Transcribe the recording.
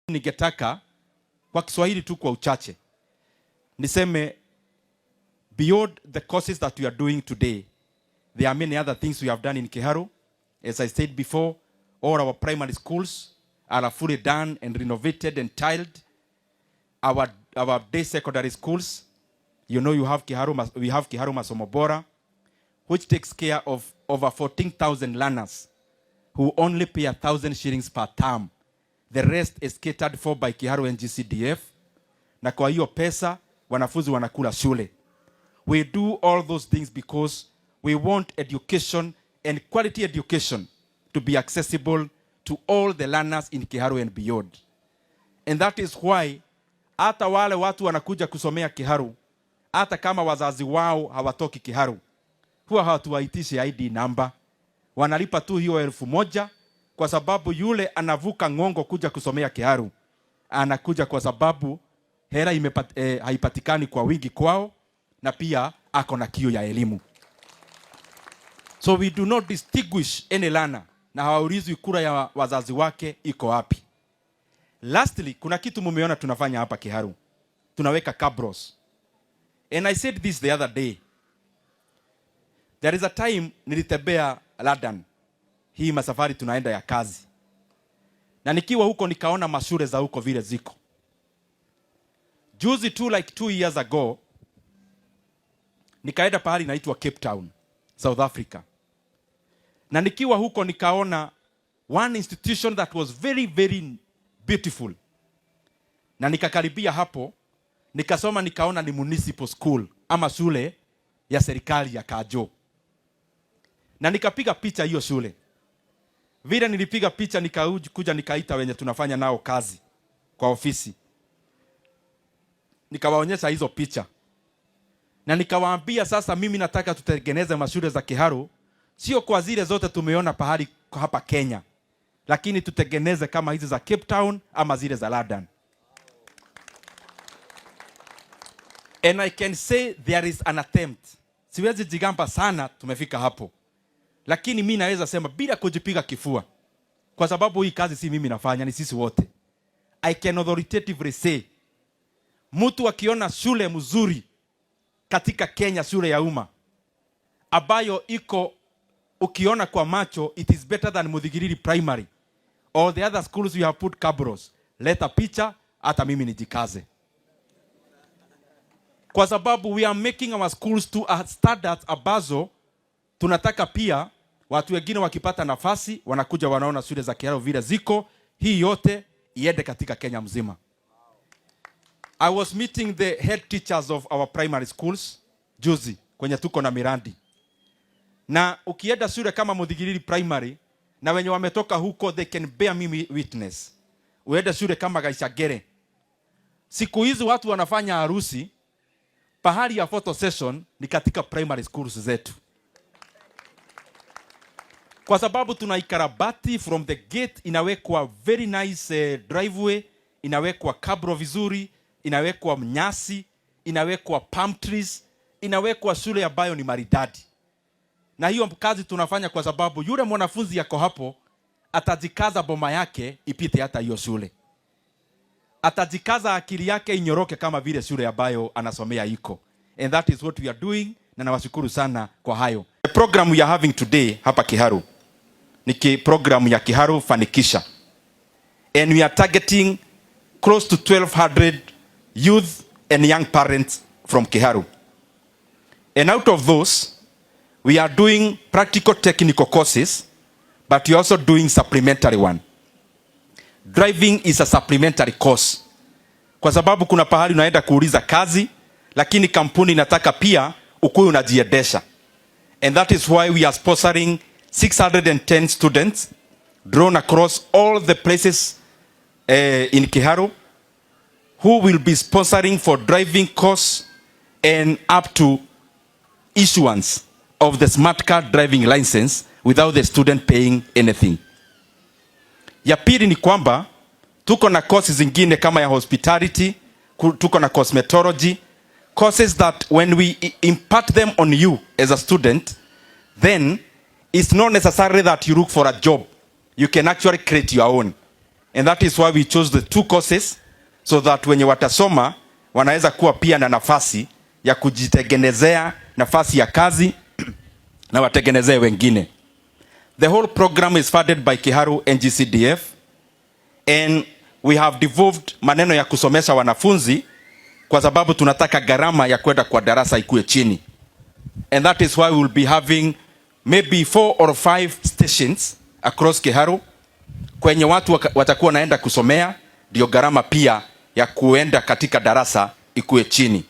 Ningetaka kwa Kiswahili tu kwa uchache niseme, beyond the courses that we are doing today, there are many other things we have done in Kiharu. As I said before, all our primary schools are fully done and renovated and tiled. Our day secondary schools, you know you have Kiharu, we have Kiharu Masomo Bora, which takes care of over 14,000 learners who only pay 1,000 shillings per term. The rest is catered for by Kiharu NGCDF. Na kwa hiyo pesa wanafunzi wanakula shule. We do all those things because we want education and quality education to be accessible to all the learners in Kiharu and beyond. And that is why hata wale watu wanakuja kusomea Kiharu, hata kama wazazi wao hawatoki Kiharu, huwa hawatuwaitishi ID number, wanalipa tu hiyo 1,000 kwa sababu yule anavuka ng'ongo kuja kusomea Kiharu anakuja kwa sababu hela haipatikani kwa wingi kwao, na pia ako na kiu ya elimu. So we do not distinguish any learner, na hawaulizwi kura ya wazazi wake iko wapi. Lastly, kuna kitu mumeona tunafanya hapa Kiharu, tunaweka cabros. And I said this the other day. There is a time nilitembea London, hii masafari tunaenda ya kazi, na nikiwa huko nikaona mashule za huko vile ziko. Juzi tu, like 2 years ago, nikaenda pahali inaitwa Cape Town, South Africa, na nikiwa huko nikaona one institution that was very, very beautiful, na nikakaribia hapo nikasoma, nikaona ni municipal school ama shule ya serikali ya Kajo, na nikapiga picha hiyo shule. Vile nilipiga picha, nikakuja nikaita wenye tunafanya nao kazi kwa ofisi, nikawaonyesha hizo picha na nikawaambia, sasa mimi nataka tutengeneze mashule za Kiharu, sio kwa zile zote tumeona pahali hapa Kenya, lakini tutengeneze kama hizi za Cape Town ama zile za London. And I can say there is an attempt. Siwezi jigamba sana tumefika hapo, lakini mi naweza sema bila kujipiga kifua, kwa sababu hii kazi si mimi nafanya, ni sisi wote. I can authoritatively say, mtu akiona shule mzuri katika Kenya, shule ya umma ambayo iko ukiona kwa macho it is better than Muthigiriri Primary or the other schools you have put cabros, leta picha, hata mimi nijikaze, kwa sababu we are making our schools to a standards ambazo tunataka pia watu wengine wakipata nafasi wanakuja wanaona shule za Kiharu vile ziko. Hii yote iende katika Kenya mzima. I was meeting the head teachers of our primary schools juzi kwenye tuko na miradi, na ukienda shule kama Muthigiriri Primary na wenye wametoka huko, they can bear me witness. Uende shule kama Gaicangere, siku hizi watu wanafanya harusi, pahali ya photo session ni katika primary schools zetu, kwa sababu tunaikarabati from the gate, inawekwa very nice driveway, inawekwa cabro vizuri, inawekwa nyasi, inawekwa palm trees, inawekwa shule ambayo ni maridadi. Na hiyo kazi tunafanya kwa sababu yule mwanafunzi yako hapo atajikaza boma yake ipite hata hiyo shule, atajikaza akili yake inyoroke kama vile shule ambayo anasomea iko. And that is what we are doing, na nawashukuru sana kwa hayo. The program we are having today hapa Kiharu ni program ya Kiharu Fanikisha, and we are targeting close to 1200 youth and young parents from Kiharu. And out of those, we are doing practical technical courses, but we are also doing supplementary one. Driving is a supplementary course, kwa sababu kuna pahali unaenda kuuliza kazi, lakini kampuni inataka pia ukuwe unajiendesha. And that is why we are sponsoring 610 students drawn across all the places in Kiharu who will be sponsoring for driving course and up to issuance of the smart card driving license without the student paying anything. Ya pili ni kwamba tuko na courses zingine kama ya hospitality, tuko na cosmetology, courses that when we impart them on you as a student, then it's not necessary that you look for a job. You can actually create your own. And that is why we chose the two courses, so that wenye watasoma wanaweza kuwa pia na nafasi ya kujitengenezea nafasi ya kazi na watengenezee wengine. The whole program is funded by Kiharu NGCDF, and we have devolved maneno ya kusomesha wanafunzi kwa sababu tunataka gharama ya kwenda kwa darasa ikuwe chini. And that is why we will be having maybe four or five stations across Kiharu kwenye watu watakuwa wanaenda kusomea, ndio gharama pia ya kuenda katika darasa ikuwe chini.